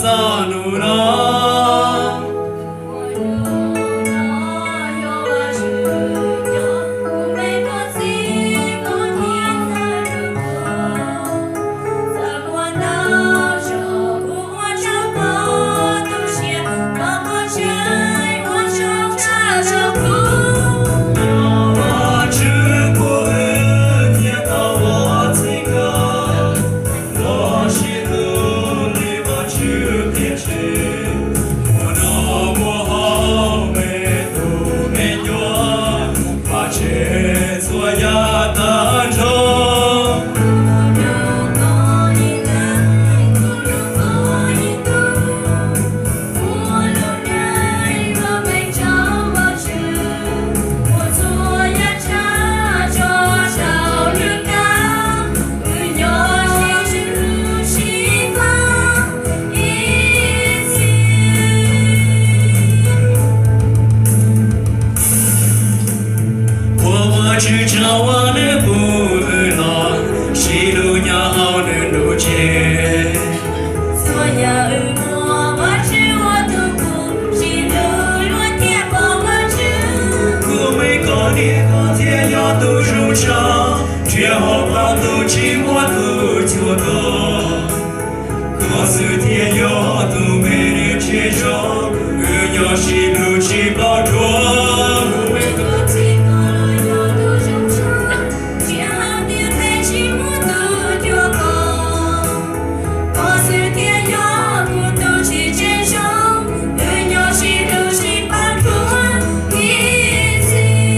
Nub no Ua Vajtswv tsaug uas nws pub wb los sib hlub nyob hauv nws ntuj tsev. Txhua yam wb muaj Vajtswv ua tus pub, sib hlub luag thiaj pom Vajtswv. Kuv me koj niam, koj thiaj yog tus zoo tshaj, nrhiav hauv qab tus tsis muaj tus cuag koj. Koj xwb thiaj yog tus me niam tsev zoo, wb nyob sib hlub tsis paub dhuav. Kuv me koj txiv, koj los yog tus zoo tshaj, nrhiav hauv ntiaj teb tsis muaj tus cuag koj. Koj xwb thiaj yog kuv tus txiv tsev zoo, wb nyob sib hlub tsis paub dhuav ib txhis.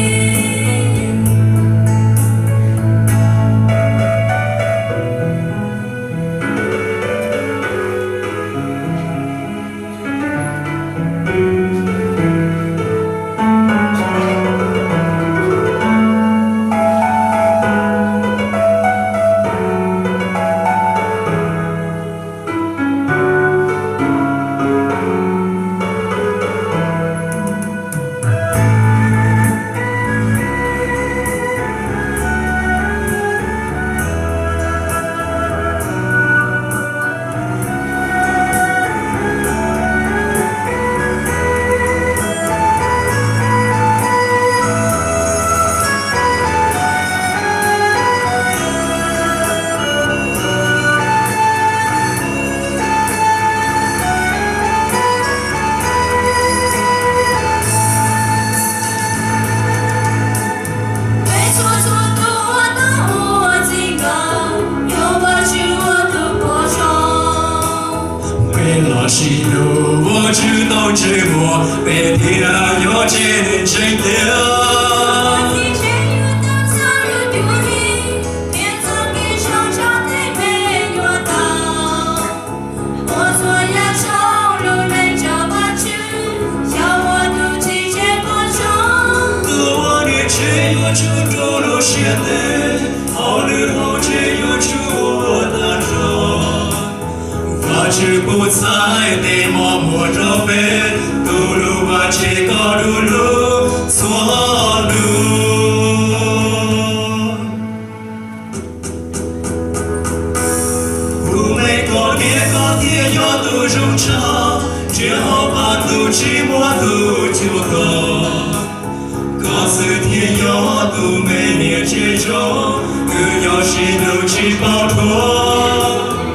Peb txhua txhua tus uas tau ua txij nkawm, yog Vajtswv ua tus pom zoo. Peb los sib hlub Vajtswv tau ntsej muag, peb thiaj yuav tsev neeg ntseeg tiag. Txiv tsev yuav tau txo lub cuab yeej, thiab txoj kev zoo tso tej me nyuam tau. Ua txhua yam zoo lub neej tso Vajtswv, xyaum ua tus txiv tsev pom zoo. Tus ua niam tsev yuav tsum rau lub siab ntev, hauj lwm hauv tsev yuav tsum ua tag nrho. Vajtswv pub txhais tes mos muag rau peb, tus lub vaj tsev koj du lug txhua lub. Kuv me koj niam, koj thiaj yog tus zoo tshaj, nrhiav hauv qab tus tsis muaj tus cuag koj. Koj xwb thiaj yog tus me niam tsev zoo, wb nyob sib hlub tsis paub dhuav.